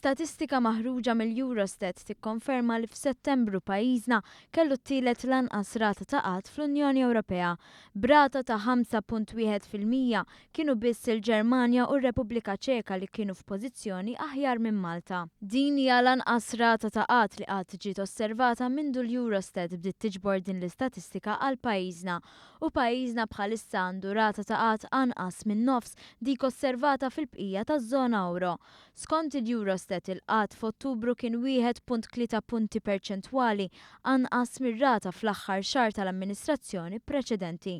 Statistika maħruġa mill-Eurostat tikkonferma li f'Settembru pajjiżna kellu t-tielet l-anqas rata ta' qgħad fl-Unjoni Ewropea. B'rata ta' 5.1% kienu biss il-Ġermanja u r-Repubblika Ċeka li kienu f'pożizzjoni aħjar minn Malta. Din hija l-anqas rata ta' qgħad li qatt ġiet osservata mindu l-Eurostat bdiet tiġbor din l-istatistika għal pajjiżna u pajjiżna bħalissa għandu rata ta' qgħad anqas minn nofs dik osservata fil-bqija taż-żona ewro. Skont il-Eurostat il-qgħad f'Ottubru kien 1.3 punti perċentwali anqas mir-rata fl-aħħar xahar tal-amministrazzjoni preċedenti.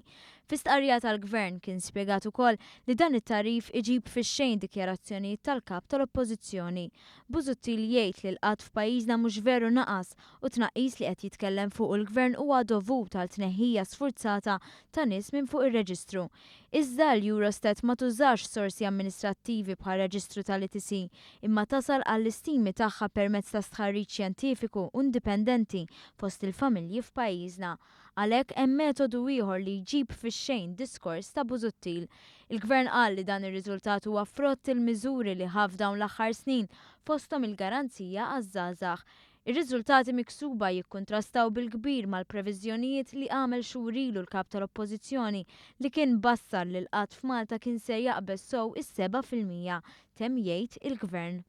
Fi stqarrija tal-Gvern kien spjegat ukoll li dan it-tagħrif iġib fix-xejn dikjarazzjonijiet tal-Kap tal-Oppożizzjoni. Busuttil jgħid li l-qgħad f'pajjiżna mhux veru naqas u t-tnaqqis li qed jitkellem fuqu l-Gvern huwa dovut għal tneħħija sfurzata ta' nies minn fuq ir-reġistru. Iżda l-Eurostat ma tużax sorsi amministrattivi bħar-reġistru tal-ETC, imma tasal għall-istimi tagħha permezz ta' stħarriġ xjentifiku u indipendenti fost il-familji f'pajjiżna. Għalhekk hemm metodu ieħor li jġib fix-xejn diskors ta' Busuttil. Il-Gvern qal li dan ir-riżultat huwa frott il-miżuri li ħa f'dawn l-aħħar snin, fosthom il-garanzija għaż-żgħażagħ. Ir-riżultati miksuba jikkuntrastaw bil-kbir mal-previżjonijiet li għamel xhur ilu l-Kap tal-Oppożizzjoni li kien bassar li l-qgħad f'Malta kien ser jaqbeż sew is-7%, temm jgħid il-Gvern.